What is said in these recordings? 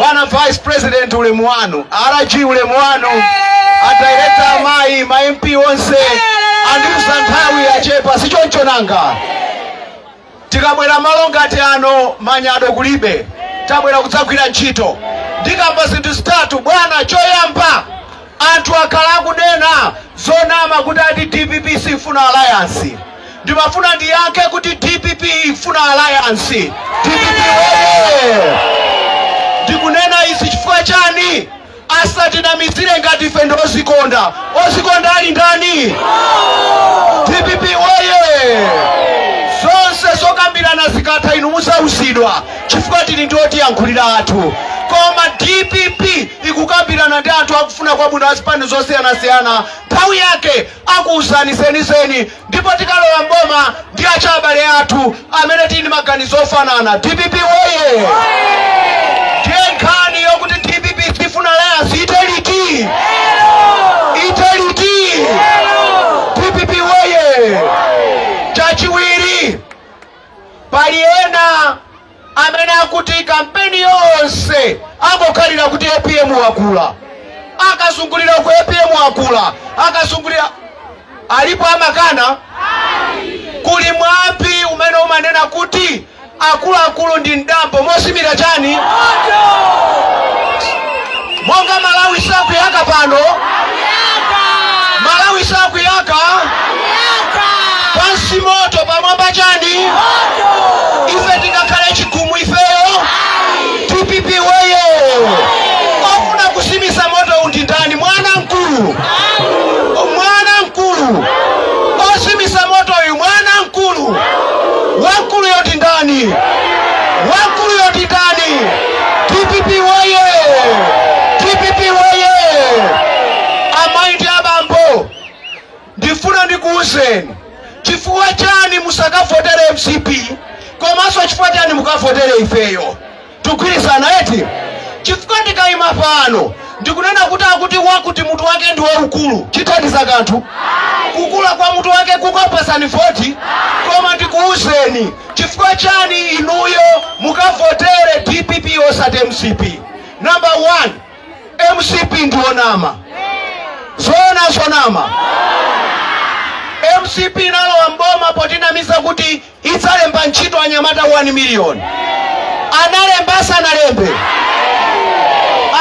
Bwana Vice President ulemu wanu, RG ulemu wanu, a director amayi, ma MP onse, andiuza nthawi yachepa, sichoncho nanga. Tikabwera malo ngati ano manyado kulibe, tabwera kudzagwira ntchito. Ndikamba zinthu zitatu bwana. Choyamba, anthu akhala akunena zonama kuti ati DPP sifuna alliance. Ndimafuna ndiyankhe kuti DPP ifuna alliance. DPP woye! Ndikunena izi chifukwa chani? Asatinamizire ngati ife ndi ozikonda. Ozikonda ali ndani? DPP woye! Zonse zokambirana zikatha inu musauzidwa, chifukwa tili ndi otiyankhulira athu. Koma DPP ikukambirana ndi anthu akufuna kwabwino azipani zosiyanasiyana. Nthawi yake akuwuzani zenizeni, ndipo tikalowa mboma ndi achabale athu amene tili ndi maganizo ofanana. DPP woye! Ndiye nkhani yokuti DPP sifuna alliance ite liti? Ite liti? DPP woye! Chachiwiri, pali ena amene akuti kampeni yonse angokhalira kuti APM wakula, akazungulira ku APM wakula, akazungulira. Alipo amakana? Kuli mwambi umene umanena kuti akuluakulu ndi mdambo mosimira chani, monga Malawi sakuyaka pano, Malawi sakuyaka pansi moto pamwamba chani. Ife tingakhale chigumu ifeyo? DPP woye! Ofuna kusimisa moto undi ndani? Mwana mkulu, mwana mkulu osimisa moto uyu, mwana mkulu. Wamkulu yoti ndani? Wamkulu yoti ndani? DPP woye! DPP woye! Amayi ndi abambo, ndifuna ndikuwuzeni chifukwa chani musakavotere MCP, komanso chifukwa chani mukavotere ifeyo. Tugwirizana eti? Chifukwa ndikayima pano ndikunena kuti akuti wakuti mutu wake ndi waukulu, chithandiza kanthu? Kukula kwa mutu wake kukapasani voti? Koma ndikuwuzeni chifukwa chani inuyo mukavotere DPP osati MCP. Number 1, MCP ndionama. Zona zonama? MCP inalowa mboma potinamiza kuti idzalemba ntchito anyamata 1 million. Analemba sanalembe?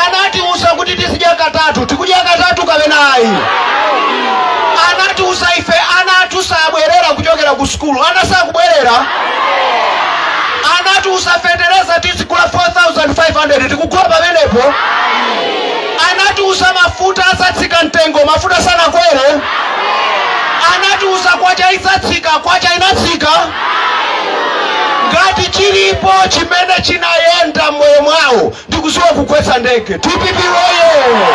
Anatiuza kuti tizidya katatu, tikudya katatu kapena ayi? Anatiuza ife ana athu sabwerera kuchokera ku sukulu, ana sakubwerera. Anatiuza fetereza tizigula 4500, tikugula pamenepo? Anatiuza mafuta azatsika mtengo, mafuta sanakwere. Anatiuza kwacha idzatsika, kwacha inatsika. Ngati chilipo chimene chinayenda mmoyo mwawo ndikuziwa kugwetsa ndege. DPP woye!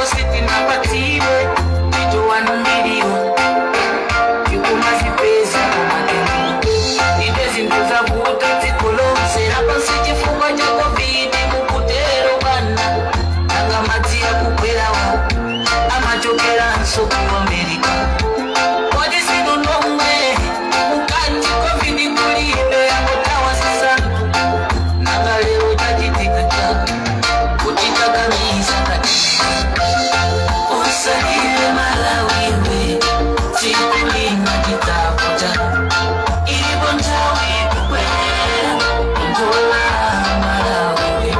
Sitting up a TV, Kuchokeranso ku America. Kodi sinunomwe mukati COVID kulibe yangotawa sasa. Nanga lero chachitika cha kuchikakamisa kati. Usalile Malawiwe sikulima chitafuta. Ilipo nthawi kukwera ndola Malawiwe.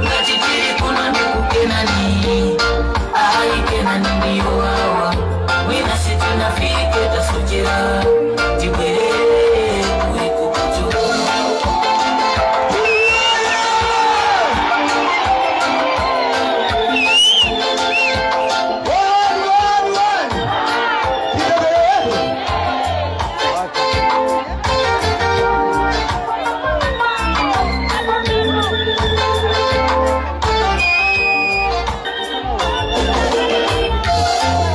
Ngati tili kuno ndikukenani. Ayi kenani ndiyo wawa. Mwina situnafike tasojera. Tibwerere kuikukutu. One, one, one. Kidogo.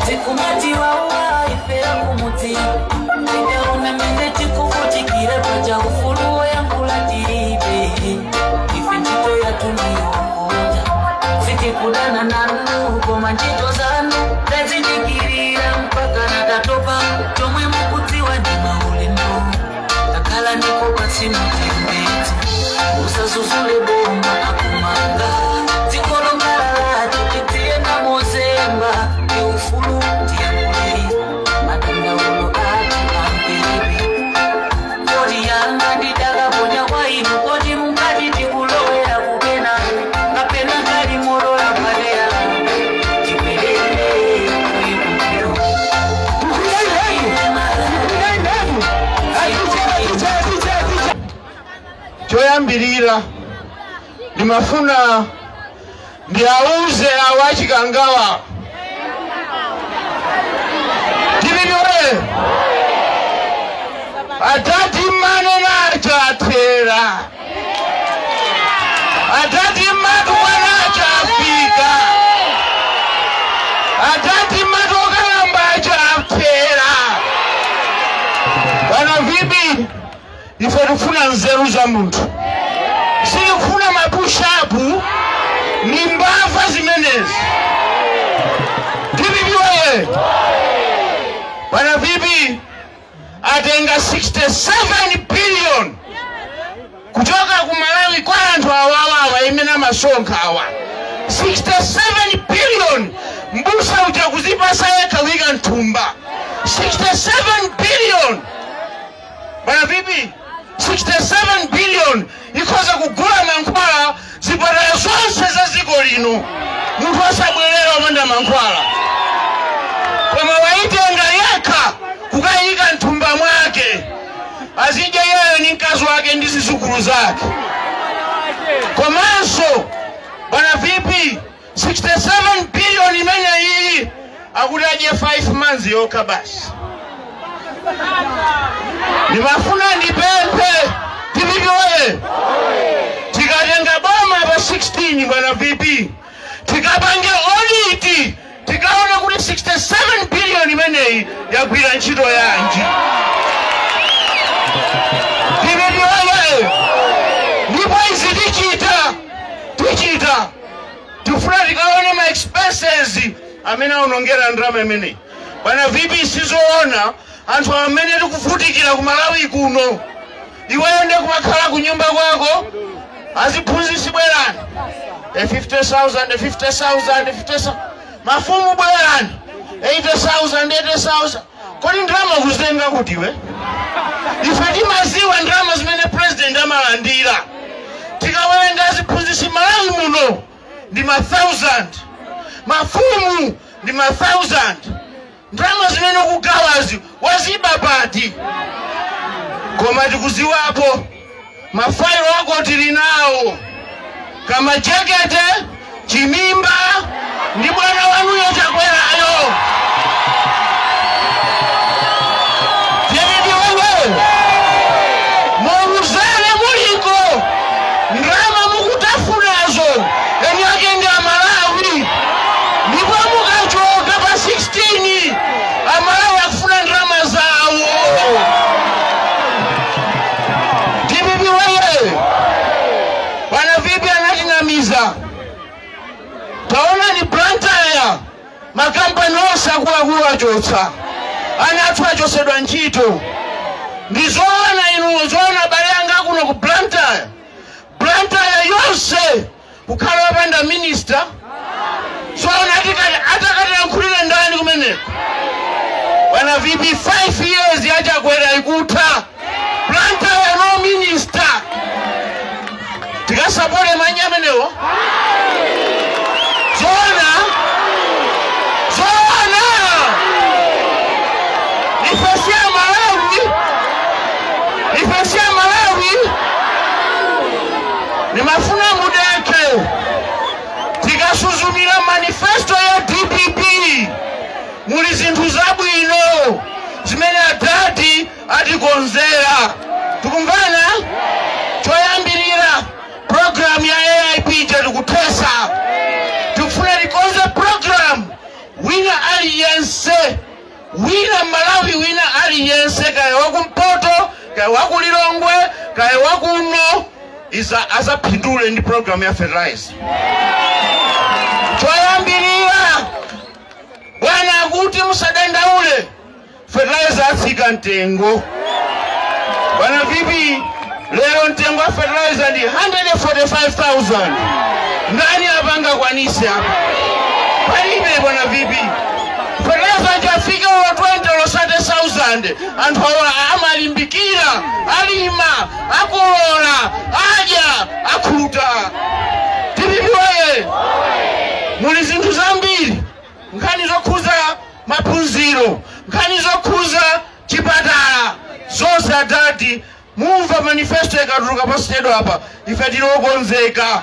Tikumati wawa ifera kumuti. Tikaona mende tikuvutikira paja ufuluwo yankula tilibe. Ife ntchito yathu ndiyokonja. Sitikudana nanu koma ntchito zanu tazidikirira mpaka natatopa. Chomwe mukudziwa ndi maulendo. Takhala ndiko pansi mutembedzi. Usazuzule boma akumanga. Dziko lokalala titiyenda mozemba. Ndi ufulu tiyakule. Madandaulo athu amvere. Kodi yanga ndidakaponya kwa inu kodi mukati tikulowera kukena. Kapena kali molola padera. Tibwerere kuikukiro. Choyambirira ndimafuna ndiauze awo achikangawa tililiwe atati manena achathera atati matukwana achafika atati matokalamba achathera. Bwana vipi, ife tifuna nzeru za munthu, sitifuna mapushapu ni mbava zimenezi. Tipipiweye bwana vipi, atenga 67 billion kuchoka ku Malawi kwa anthu awawawa imene amasonkha awa. 67 billion mbusa uja kuzipasa yekha kuyika mthumba. 67 billion bwana vipi, 67 billion ikhoza kugula mankhwala zipatala zonse za dziko lino, munthu asabwerera opanda mankhwala. Koma waitenga yekha kukayika mthumba mwake, azidya yeye ni mkazi wake ndi zizukulu zake. Komanso bwana vipi, 67 billion imene iyi akuti adye 5 months yokha basi. Ndimafuna ndipemphe DPP oye, tikatenga boma pa 16 bwana VP, tikapange audit, tikaone kuti 67 billion imeneyi yagwira ntchito yanji. DPP oye, ndipo izi tichita tichita tifuna tikaone ma expenses amene aonongera ndalama imeneyi. Bwana VP, sizoona anthu amene tikuvutikira ku Malawi kuno, iweyo ndiye kumakhala ku nyumba kwako, aziphunzitsi bwerani 50,000 50,000 50,000, mafumu bwerani 80,000 80,000. Kodi ndalama kuzitenga kuti iwe? Ife timaziwa ndalama zimene president amalandira. Tikawerenga aziphunzitsi Malawi muno ndi ma 1000, mafumu ndi ma 1000. Ndalama zimene ukugawazi waziba pati? Koma tikuziwapo mafailo ako tili nawo, kamachekete chimimba ndi bwana wanuyo Chakwerayo. DPP wewe, muuzane muliko ndalama mukutafunazo eni ake ndi Amalawi, ndipo mukachoka pa 16 Amalawi akufuna ndalama zawo. DPP wewe, bwana vipi anatinamiza. Taona ni Blantyre makampani onse Akuluakulu achotsa ana athu achosedwa ntchito. Ndizoona inu, zoona abale anga kuno ku Blantyre. Blantyre yonse kukhala wopanda minister, zoona atakatilankhulire ndani kumeneko? Bwana VP, 5 years yachakwera ikutha, Blantyre no minister. Tikasapole manyi amenewo? Zoona, zoona ife si Amalawi? Ife si Amalawi? Nimafuna mudeke tikasuzumira manifesto ya DPP, muli zinthu zabwino zimene adati atikonzera. Tikumvana? Choyambirira, program ya AIP chatikuthesa. Tikufuna tikonze program, wina aliyense, wina Malawi wina aliyense, kaya wakumpoto, kaya wakulilongwe, kaya wakuno, isa azaphindule ndi program ya fertilizer. Choyambirira, bwana akuti musadandaule, fertilizer atsika mtengo. Bwana VP, lero mtengo wa fertilizer ndi 145,000. Ndani apanga kwanise apa? Palibe. Bwana VP, fertilizer chafika ulo 20 ulo 30,000, anthu awa amalimbikira, alima, akolola, adya, akhuta. DPP woye! Muli zinthu zambiri, nkhani zokhuza maphunziro, nkhani zokhuza chipatala, zonse adati mumva manifesto ikatuluka pasitedwa apa. Ife tili okonzeka.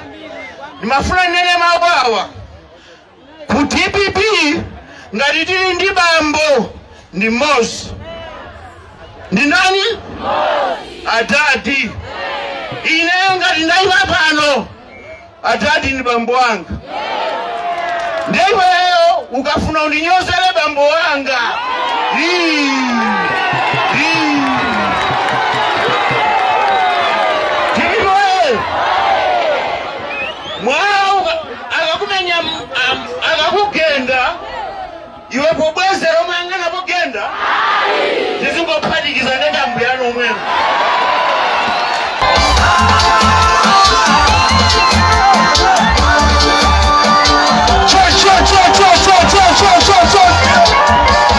Ndimafuna ndinene mawu awa ku DPP: ngati tili ndi bambo ndi mmodzi, ndi ndani? Adadi. Ineyo ngati ndayima pano, adadi ndi bambo wanga. Ndiweyo ukafuna undinyozere bambo wanga. Ii, ii. Tiliwe mwala akakumenya, akakugenda iwe, pobwezera omwe pogenda tizingophatikiza ndendambuyano omwemo. Cho, cho, cho, cho, cho, cho, cho, cho, cho.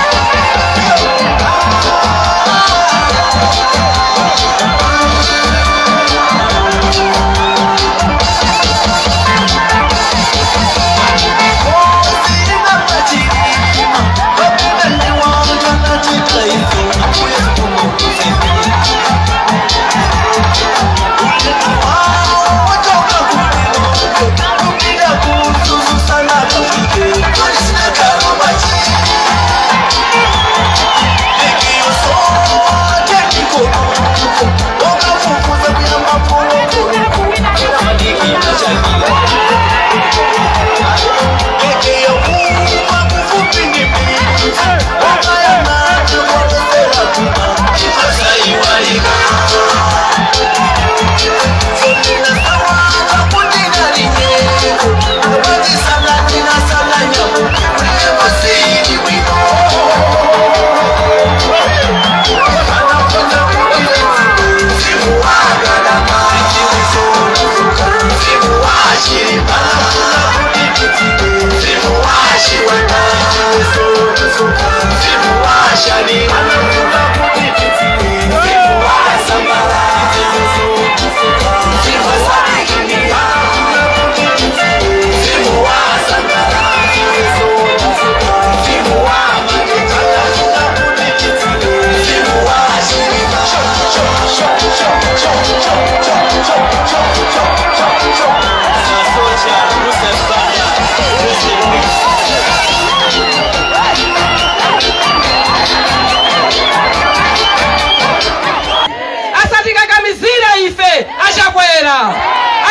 Asatikakamizire ife achakwera.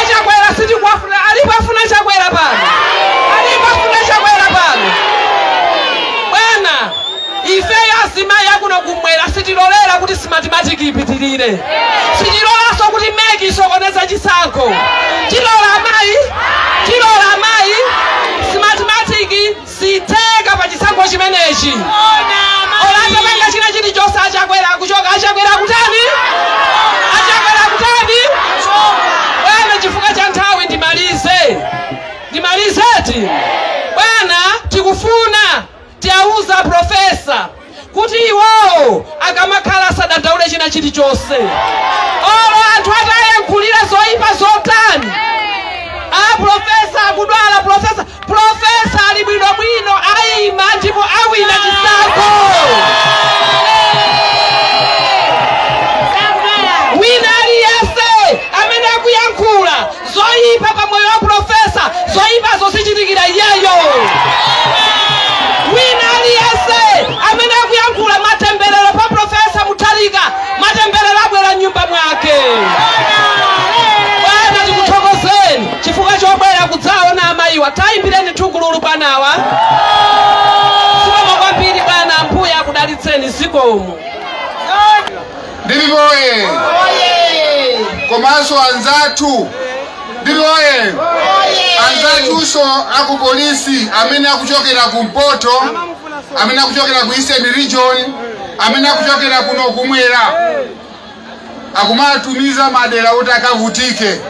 Achakwera sitikuwafuna. Alipo afuna chakwera pano? Alipo afuna chakwera pano? Bwana, ifeyo azimayi akuno kumwera sitilolera kuti Smartmatic ipitirire. Sitilolanso kuti MEC isokoneza chisankho. Tilola amayi? Tilola amayi? Smartmatic siteka pa chisankho. Chisankho chimenechi olatapanga china chilichonse achakwera akuchoka. Achakwera akutani? Achakwera akutani? Bwana, chifukwa cha nthawi ndimalize, ndimalizeti bwana. Tikufuna tiyauza professor kuti iwowo akamakhala asadandaule china chilichonse, olo anthu atayankhulira zoyipa zotani. A professor akudwala, professor ali bwinobwino, ayima ndipo awina chisankho. Wina aliyense amene akuyankhula zoyipa pa moyo wa professor, zoyipazo zichitikira iyeyo. Wina aliyense amene akuyankhula matemberero pa Professor Mutharika, matemberero abwera mnyumba mwake. Bwana, tikuthokozeni chifukwa chobwera kudzaona amayiwa. Tayimbireni thungululu bwanawa. Zikomo kwambiri bwana, Ambuye akudalitseni. Zikomo. DPP oye! Komanso anzathu, DPP oye! Anzathunso aku polisi amene akuchokera kumpoto, amene akuchokera ku Eastern Region, amene akuchokera kuno kumwera, akumatumiza madera kuti akavutike,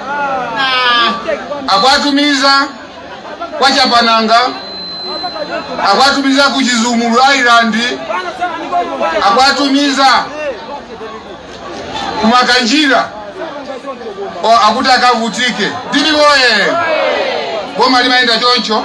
akuatumiza kwa Chapananga, akuatumiza ku Chizumulu Island, akuatumiza kumakanjira o akuti akavutike. DPP oye! Boma limayenda choncho.